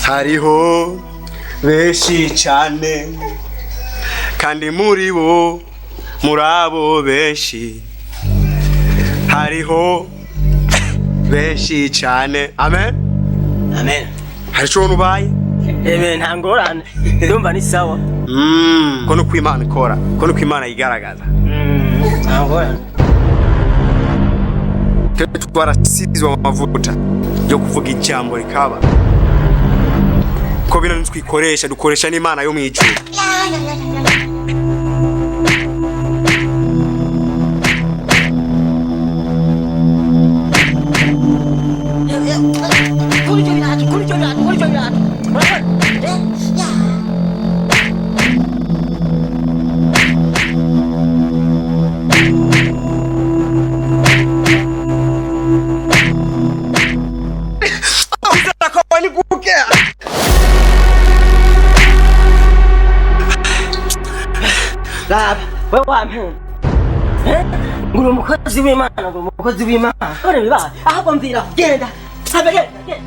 Hariho benshi cyane, kandi muri bo, muri abo benshi hariho benshi cyane. Amen. Amen. Hari ico ubaye? Amen, nta ngorane, ndumva ni sawa. Ko nuko Imana ikora, ko nuko Imana yigaragaza. Nta ngorane. Twe twarasizwe amavuta yo kuvuga ijambo rikaba, ko bino twikoresha, dukoresha n'Imana yo mw'ijuru. Kuri icyo birato, kuri icyo birato, kuri icyo birato. Urabona? Eh, ya. Raba, wewe wampenda. Eh? Ngo uri umukozi w'Imana, ngo uri umukozi w'Imana. None bibaye. Ahubwo mvira, genda. Habe genda, genda.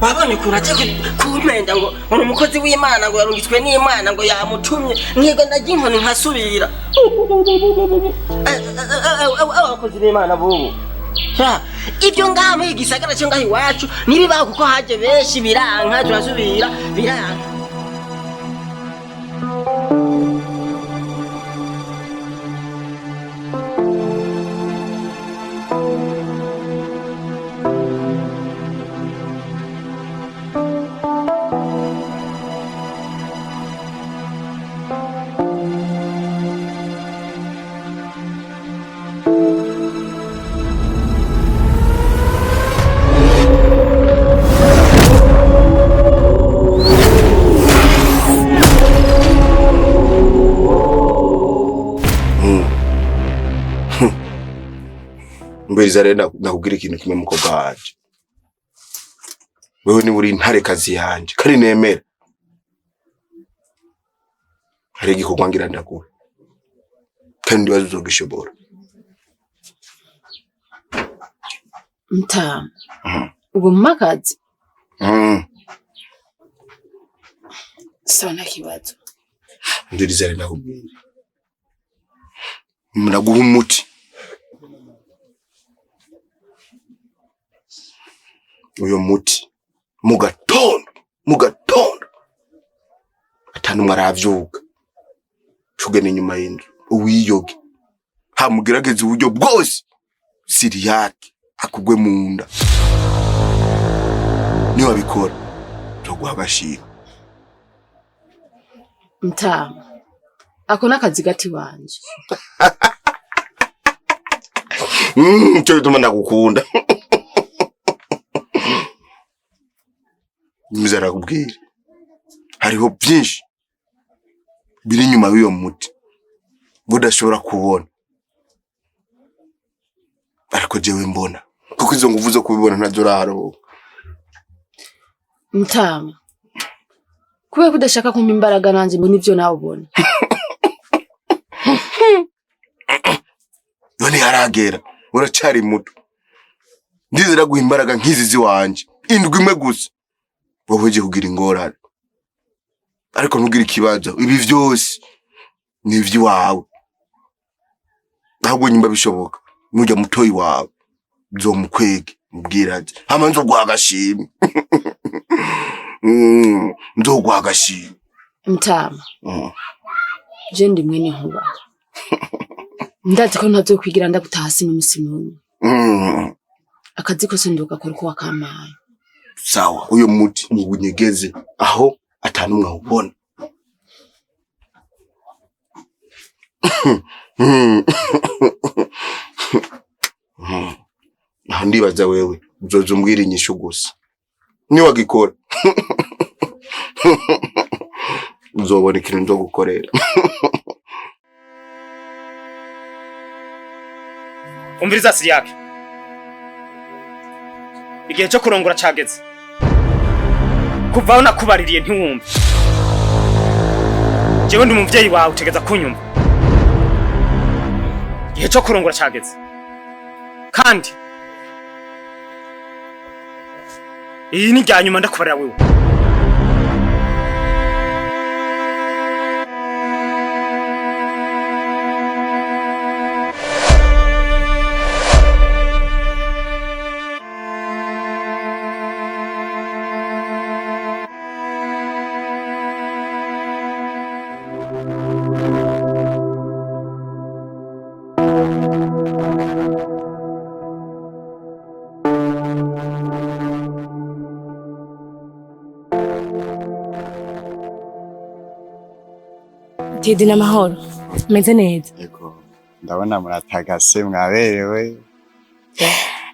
Wabonye ukuntu aje kumpenda ngo uri umukozi w'Imana, ngo yarungitswe n'Imana, ngo yamutumye, nkigo ndarya inkoni nkasubira. Abakozi b'Imana bubu. Sha, ibyo ngaha muri iki gisagara cyo ngaha iwacu ntibibaho, kuko haje benshi biranka, turasubira biranka. Mbiriza rero, nakubwira ikintu kimwe, mukobwa wanje. Wewe niba uri intarekazi yanje kandi nemera, hari igikorwa ngira ndaguhe, kandi ndibaza uzogishobora. Mtamu. Ubu mumakazi? Mm. Sawa, nta kibazo. Ndiriza rero, ndakubwira, ndaguha umuti. Uyo muti mu gatondo, mu gatondo atanumwe aravyuka, tugene inyuma y'inzu uwiyoge, hamugerageza uburyo bwose siriyake akugwe mu nda. Niwabikora nzoguha agashimwe. Mtamu. Ako n'akazi gati wanje. Nico gituma ndagukunda. Miza arakubwira, hariho byinshi biri inyuma y'uyo muti budashobora kubona, ariko jewe mbona, kuko izo nguvu zo kubibona ntazo uraronka. Mtamu. Kubera ko udashaka kumpa imbaraga nanje mbona ivyo nawe ubona. None haragera, uracari muto. Ndizera guha imbaraga nk'izi ziwanje indwi imwe gusa, wowe uje kugira ingorane. Ariko ntugire ikibazo, ibi vyose ni ivy'iwawe. Ahubwo nyimba bishoboka, nujya mutoyi wawe nzomukwege, mubwira ati hama nzoguha agashimwe. Nzoguha agashimwe. Mtamu. Je ndi mwene Nkuba. Ndazi ko ntazokwigira ndagutaha hasi n'umusi n'umwe. Akazi kose ndogakora uko wakampaye. Sawa, uyo muti muwunyegeze aho atanumwe awubona. Aho ndibaza wewe uzoza umbwira inyishu gusa. Niwagikora uzobona ikintu nzogukorera. Umviriza Siriyake. Igihe cyo kurongora cageze. Kuva aho nakubaririye ntiwumve. Jewe ndi umuvyeyi wawe, utegeza kunyumva. Igihe cyo kurongora cageze. Kandi iyi ni rya nyuma ndakubarira wewe. Tedi n'amahoro, meze neza. Yego, ndabona muratagase, mwaberewe.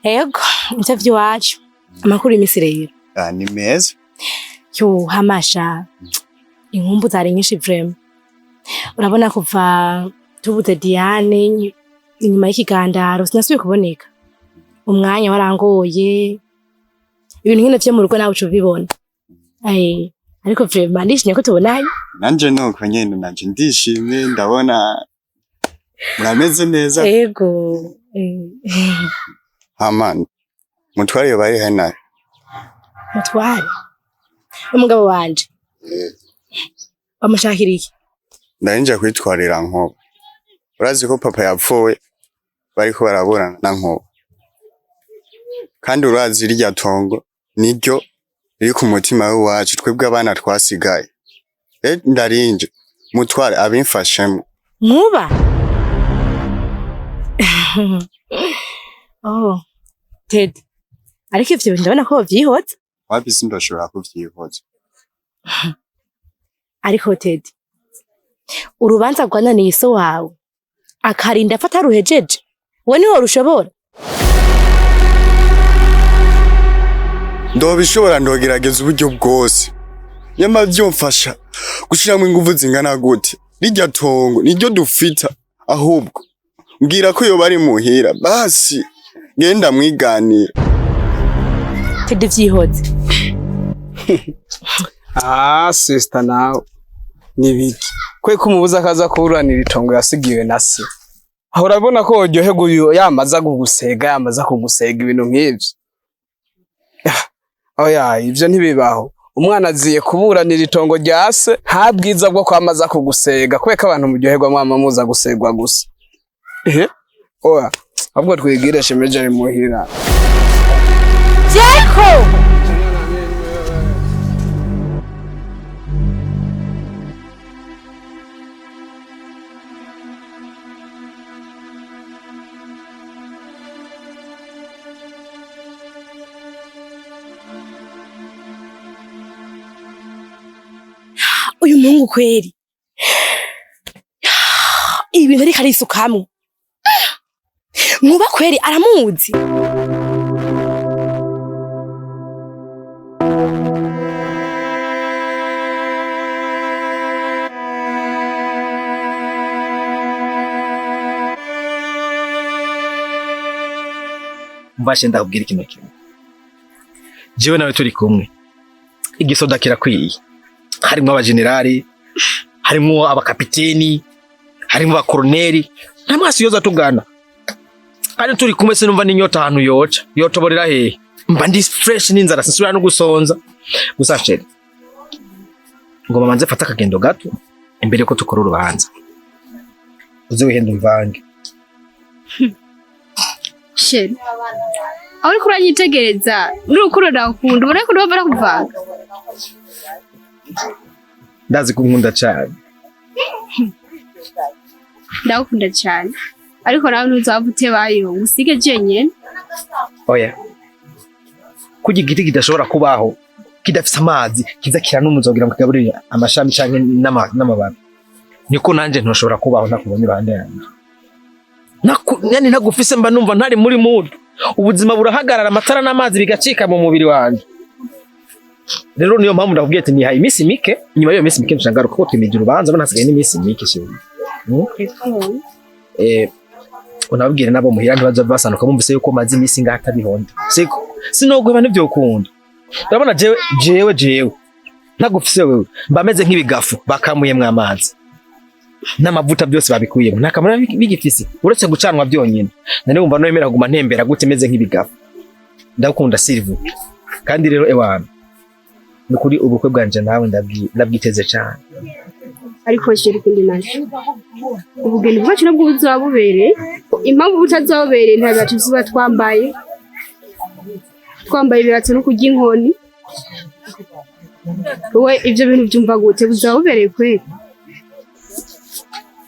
Ego, ivyo vy'iwacu. Amakuru y'imisi rero? Ah, ni meza. Yo hamasha, inkumbu zari nyinshi vraiment. Urabona kuva tubuze Diane inyuma y'ikigandaro sinasubiye kuboneka. Umwanya warangoye, ibintu nkene vyo mu rugo nawe uca ubibona. Aye, ariko vraiment ndishimye ko tubonanye. Nanje nuko nyene, nanje ndishimye, ndabona murameze neza. Ego. Hama mutware yo bari hano? Mutware umugabo wanje bamushakira iki? Ndarinja kwitwarira Nkuba. Urazi ko papa yapfuye bariko baraburana na Nkuba, kandi urazi rirya tongo niryo riri ku mutima w'iwacu twebwe abana twasigaye. Ndarinje mutware abimfashemo. Nkuba? Oh, Ted, ariko ivyo bintu ndabona ko wovyihoza. Wapi, sindoshobora kuvyihoza. Ariko Ted, urubanza rwananiye so wawe akarinda afata ruhejeje, we niwo rushobora? Ndobishobora, ndogerageza uburyo bwose, nyamara vyomfasha gushiramwo inguvu zingana gute? Rirya tongo niryo dufita. Ahubwo mbwira ko yoba ari muhira, basi ngenda mwiganira. Ted, vyihoze. Ah, sister, nawe nibiki kwe kumubuza akaza kuburanira itongo yasigiwe na se? Aho urabona ko woryoherwa uyu yamaza kugusega, yamaza kugusega ibintu nk'ivyo. Oya, ivyo ntibibaho. Umwana aziye kuburanira itongo rya se, nta bwiza bwo kwamaza kugusega. Kubera ko abantu muryoherwa mwama muza gusegwa gusa. Ehe, oya, ahubwo twigire shemeje ari muhira. Jeko! Uyu muhungu kweri, ibintu ariko arisukamwo. Nkuba kweri aramuzi. Mvashe, ndakubwira ikintu kimwe. Jewe nawe turi kumwe, igisoda kirakwiye. Harimwo abajenerali, harimwo abakapiteni, harimwo abakoroneri, nta mwasi yoza tugana. Kandi turi kumwe sinumva n'inyota ahantu yoca yotoborera hehe. Mba ndi fresh, n'inzara sinsubira no gusonza. Gusa chérie, ngoma manze fata akagendo gato imbere ko tukora urubanza, uze wihenda umvange. Chéri, aho uriko uranyitegereza n'urukundo ndakunda, ubona ko ndumva nakuvanga. Ndazi ko unkunda cane. Ndagukunda cyane, ariko nawe ntuzaba utebayo usige jenyine. Oya, kurya igiti kidashobora kubaho kidafise amazi, kiza kiranumuza kugira ngo kigaburire amashami canke n'amababi, niko nanje ntoshobora kubaho ntakubonye iruhande yanjye. Yani ntagufise mba numva ntari muri mood, ubuzima burahagarara, amatara n'amazi bigacika mu mubiri wanje. Rero niyo mpamvu ndakubwiye ati nihaye iminsi mike. Inyuma y'iyo minsi mike nca ngaruka, kuko twimije urubanza, mbona hasigaye n'iminsi mike chérie. Unababwire nabo muhira ntibaza basanuka bumvise yuko maze iminsi ngaha atabihonda, siko? Sinoguheba, ntivyokunda. Urabona jewe, jewe, jewe ntagufise wewe, mba meze nk'ibigafu bakamuyemwo amazi n'amavuta, byose babikuyemo, nta kamaro bigifise uretse gucanwa byonyine. None wumva noyemera kuguma ntembera gute meze nk'ibigafu? Ndagukunda, Silvu. Kandi rero ewana, nukuri ubukwe bwanje nawe ndabwiteze cane. Ariko chéri, ikindi naco, ubugeni bwacu nabwo buzoba bubereye. Impamvu butazoba bubereye, nta birato tuzoba twambaye. Twambaye ibirato no kurya inkoni. Wowe ivyo bintu byumva gute? Buzoba bubereye kweli?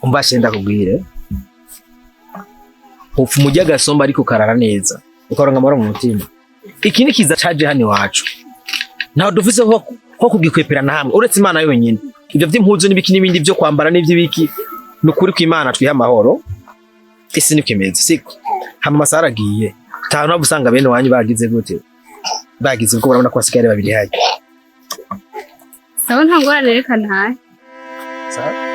Umbashe ndakubwire, upfa umurya agasomba ariko ukarara neza, ukaronka amahoro mu mutima. Iki ni kiza caje hano iwacu, ntaho dufise ho kugikwepera na hamwe uretse Imana yonyine. Ivyo vy'impuzu n'ibiki n'ibindi vyo kwambara n'ivy'ibiki, ni ukuri kw'Imana twiha amahoro. Isi niko imeze, siko? Hama amasaha aragiye, taha. Ntabwo usanga bene wanyu bagize gute, bagize ubwo urabona ko hasigaye ari babiri hajya. Sawa, nta ngorane, reka ntahe. Sawa.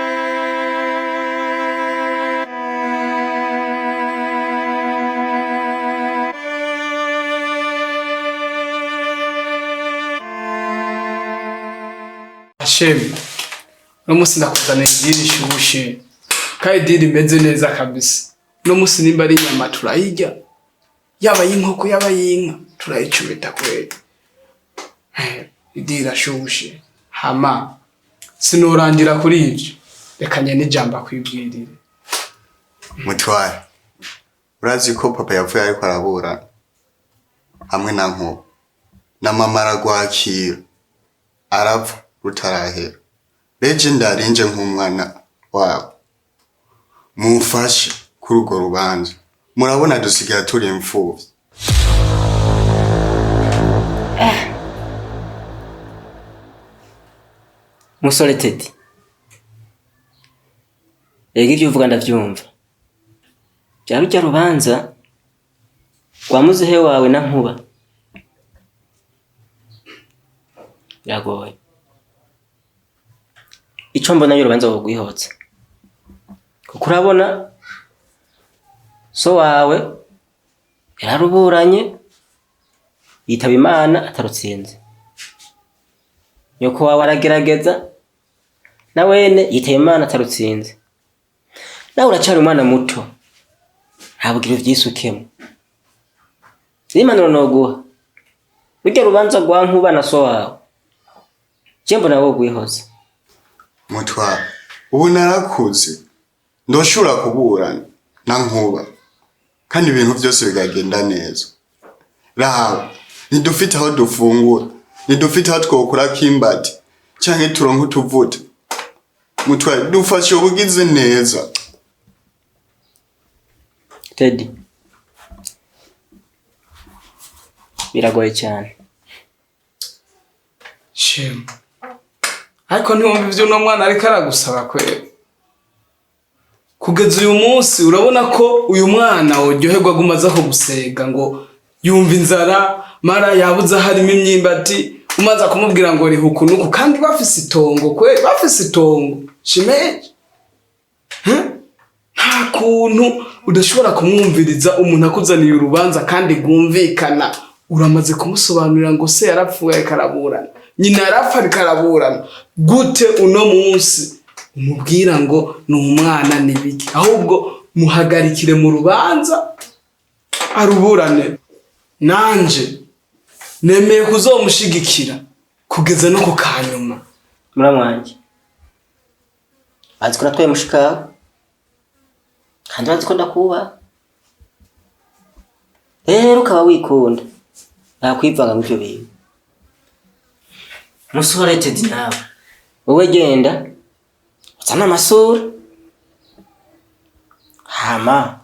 Shemu, uno munsi ndakuzaniye idiri ishushe kandi idiri imeze neza kabisa. Uno munsi nimba ari inyama turayirya, yaba y'inkoko, yaba y'inka, turayicubita kweli. Idiri irashushe. Hama sinorangira kuri ivyo, reka nyene ijambo akwibwirire. Mutware, urazi ko papa yapfuye ariko araburana hamwe na Nkuba, na mama aragwakira, arapfa rutarahera. Reje ndarinje nk'umwana wabo, mumfashe kuri urwo rubanza. Murabona dusigaye turi imfuvyi. Musore Teddy, ega ibyo uvuga ndavyumva. Bya rujya rubanza rwa muzehe wawe na Nkuba biragoye. Ico mbona yo, urubanza wogwihotsa, kuko urabona so wawe yararuburanye, yitaba Imana atarutsinze. Nyoko wawe aragerageza, na wene yitaba Imana atarutsinze. Nawe uracari umwana muto, ntabwo uvyisukemo. N'impanuro noguha, rurya rubanza rwa Nkuba na so wawe, je mbona wogwihoza. Mutware, ubu narakuze, ndoshobora kuburana na Nkuba kandi ibintu byose bikagenda neza. Raba, ntidufite aho dufungura, ntidufite aho twokura kimbati canke turonke utuvuta. Mutware, dufashe ubugize neza. Teddy, biragoye cyane. Shemu, ariko ntiwumva ivyo uno mwana ariko aragusaba kweli? Kugeza uyu munsi urabona ko uyu mwana woryoherwa aguma aza kugusega ngo yumva inzara, mara yabuze harimo imyimbati, umaze kumubwira ngo riha uku nuku, kandi bafise itongo kweli, bafise itongo shimeje. Nta kuntu udashobora kumwumviriza umuntu akuzaniye urubanza kandi rwumvikana? Uramaze kumusobanurira ngo se yarapfuye ariko araburana, nyina yarapfa ariko araburana. Gute uno munsi umubwira ngo ni umwana nibiki? Ahubwo muhagarikire mu rubanza aruburane. Nanje nemeye kuzomushigikira kugeza no ku kanyuma. Muramu wanje, bazi ko natwaye mushikawe, kandi bazi ko ndakubaha. Rero ukaba wikunda, ntakwivanga mu ivyo bintu. Musore Teddy, nawe wowe genda uzane amasura, hama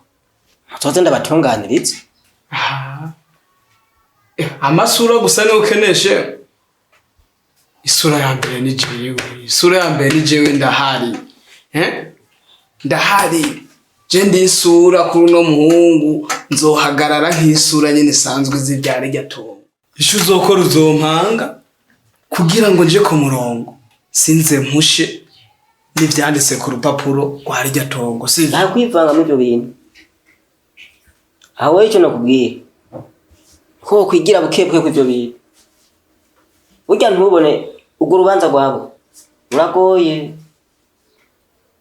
muzoze ndabatunganiriza. Amasura gusa niyo ukeneshe? Isura ya mbere ni jewe, isura ya mbere ni jewe. Ndahari, eh? Ndahari je, ndi isura kuri uno muhungu. Nzohagarara nk'isura nyene isanzwe zivyara irya tongo. Ico uzokora, uzompanga kugira ngo nje ku murongo, sinze mpushe n'ivyanditse ku rupapuro rwa rirya tongo, sivyo? Ntakwivanga mu ivyo bintu. Aho wowe, ico nakubwira, Ko kwigira buke buke kw'ivyo bintu. Burya ntubone urwo rubanza rwabo ruragoye.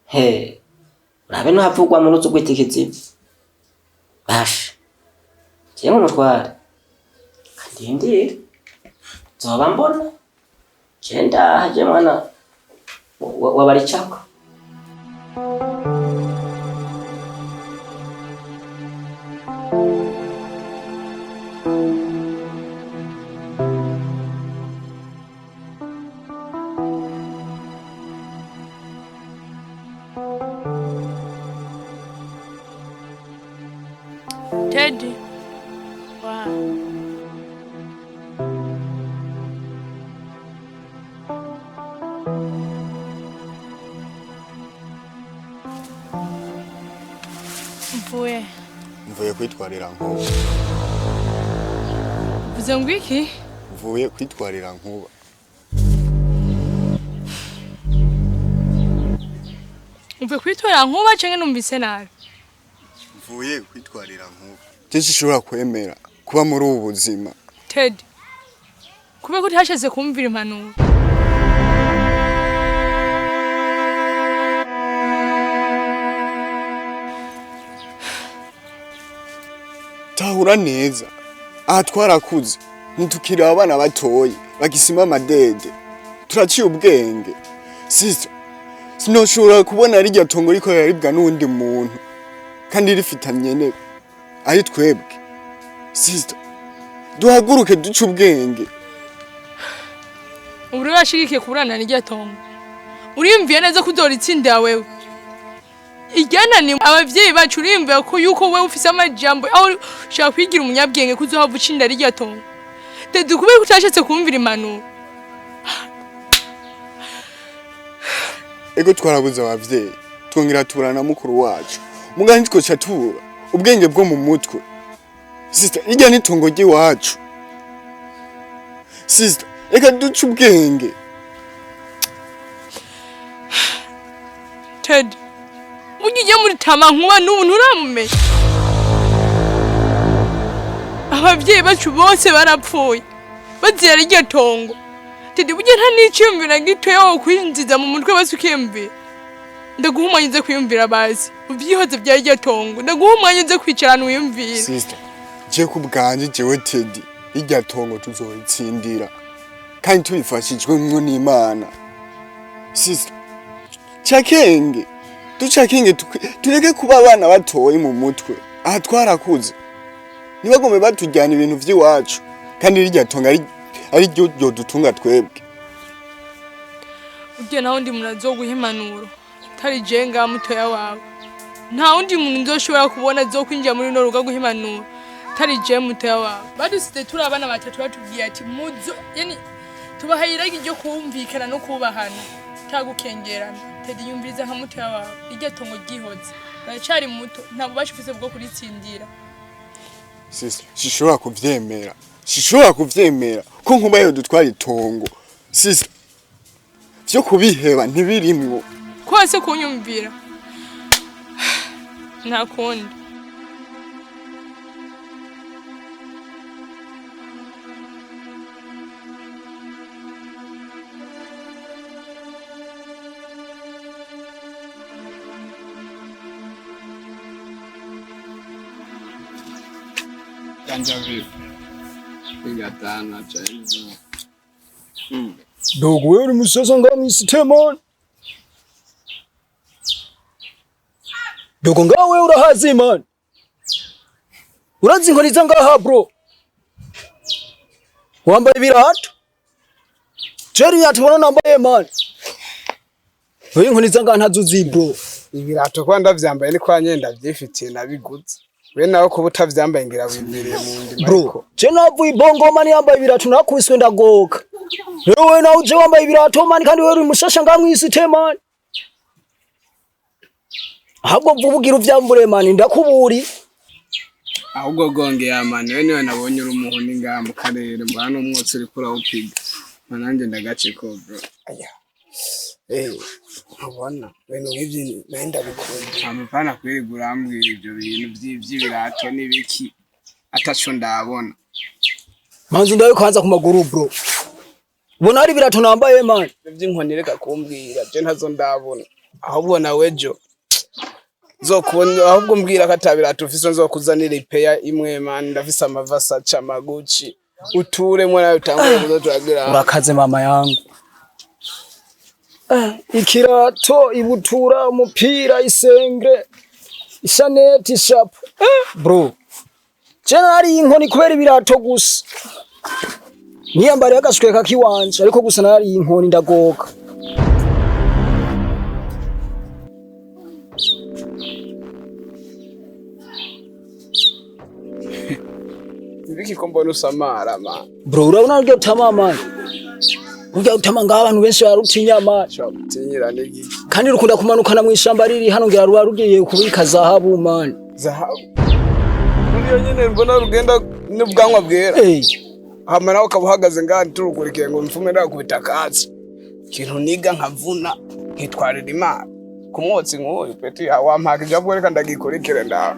He, urabe ntuhavugwa mu ruzi rw'itikizibu. Basha, jewe umutware kandindire nzoba mbona je ndaha je mwana wabaricako. Teddy. Wow. Mvuye. Mvuye kwitwarira Nkuba. Uvuze ngo iki? Mvuye kwitwarira Nkuba. Mvuye kwitwarira Nkuba canke numvise nabi? Mvuye kwitwarira Nkuba. Je sinshobora kwemera kuba muri ubu buzima. Ted, kubera ko utashatse kumvira impanuro. Tahura neza. Aha twarakuze. Ntitukiri abana batoyi bagisima amadede. Turaciye ubwenge. Sister, sinoshobora kubona rirya tongo riko riraribwa n'uwundi muntu kandi rifitanye ne ari twebwe. Sister, duhaguruke duce ubwenge. Ubu rero urashigikiye kuburana n'irya tongo. Uriyumviye neza ko uzoritsinda wewe. Iryanani abavyeyi bacu uriyumviye ko yuko wewe ufise amajambo aho ushaka kwigira umunyabwenge ko uzohava ucinda rirya tongo. Ted, kubera ko utashatse kumvira impanuro. Ego twarabuze abavyeyi, twongera tubura na mukuru wacu. Muga ntitwoca tubura ubwenge bwo mu mutwe. Sister, irya ni itongo ry'iwacu. Sister, reka duce ubwenge. Ted, burya ujya muri tama Nkuba n'ubu nturamumenya. Abavyeyi bacu bose barapfuye bazira rirya tongo. Ted, burya nta n'iciyumviro na gitoya wokwinjiza mu mutwe basi ukiyumvira. Ndaguha umwanya uze kwiyumvira basi uvyihoze vya rirya tongo. Ndaguha umwanya uze kwicarana wiyumvire. Sister, je ku bwanje jewe Teddy, irya tongo tuzoritsindira kandi tubifashijwemwo n'Imana. Sister, cakenge ducakenge tureke kuba abana batoyi mu mutwe. Aha twarakuze. Ntibagome batujyana ibintu vy'iwacu kandi rirya tongo ari ryo ryodutunga twebwe. Burya nta wundi muntu azoguha impanuro atari jewe ngaha mutoya wawe. Nta wundi muntu nzoshobora kubona azokwinjira muri runo rugo aguha impanuro atari jewe mutoya wawe. Badusize turi abana batatu batubwiye ati muzo, yani tubahaye iragi ryo kumvikana no kubahana atagukengerana. Teddy, yumviriza nka mutoya wawe, iryo tongo ryihoze. Uracari muto, nta bubasha ufise bwo kuritsindira. Sister, sinshobora kuvyemera. Sinshobora kuvyemera ko Nkuba yodutwara itongo. Sister, vyo kubiheba ntibirimwo. Kwase kunyumvira. Nta kundi. Kanja vipi? Piga tano cha hizo. Dogo wewe uri musoso ngaho mw'isite man. Dogo ngaho wewe urahazi man. Urazi inkoni za ngaha bro. Wambaye ibirato. Jerry yatubona nambaye man. Wewe inkoni za ngaha ntazuzi bro. Ibirato kwa ndavyambaye ni kwa nyenda vyifitiye nabiguze. We nawe kuba utavyambaye ngira wibereye mu ndima. Bro, je navuye ibongo man yambaye ibirato nakubiswe ndagoka. Wewe nawe uje wambaye ibirato man kandi wewe uri mushasha ngaha mw'isite man. Ahubwo vuba ugira uvyambure man ndakuburi. Ahubwo gonge ya man we niwe nabonye uri umuhuni ngaha mu karere mbona n'umwotsi uriko urawupiga. Nanjye ndagace ko bro. Aya. Ubona ibintu nk'ivyo nari ndabikunda. Amapana kwirirwa urambwira ivyo bintu vy'ibirato n'ibiki ataco ndabona. Manzi ndawe kwanza ku maguru bro. Ubona hari ibirato nambaye man. Ivy'inkoni reka kumbwira, je ntazo ndabona. Ahubwo nawe ejo nzokubona, ahubwo mbwira ko atabirato ufise nzokuzanira ipeya imwe man, ndafise amavasaca amaguci uturemwo nawe utangure kuza turagira. Urakaze mama yangu. Ikirato, ibutura, umupira, isengre, ishaneti, ishapo. Bro. Je nari inkoni kubera ibirato gusa. Niyambariye agashweka kiwanje ariko gusa nari inkoni ndagoka. Ibiki ko mbona usamara man? Bro, urabona urya utama man. Urya utama ngaho abantu benshi barutinya man. Utinyira n'igiki? Kandi rukunda kumanukana mw'ishamba riri hano ngira ruba rugiye kubika zahabu man. Zahabu niyo nyene mbona rugenda n'ubwanwa bwera. Hama nawe ukaba uhagaze ngaha turukurikiye ngo mfume ndakubita akatsi. Ikintu niga nkavuna nkitwarira Imana ku mwotsi nk'uyu peti wampaka ijambo, reka ndagikurikire ndawe.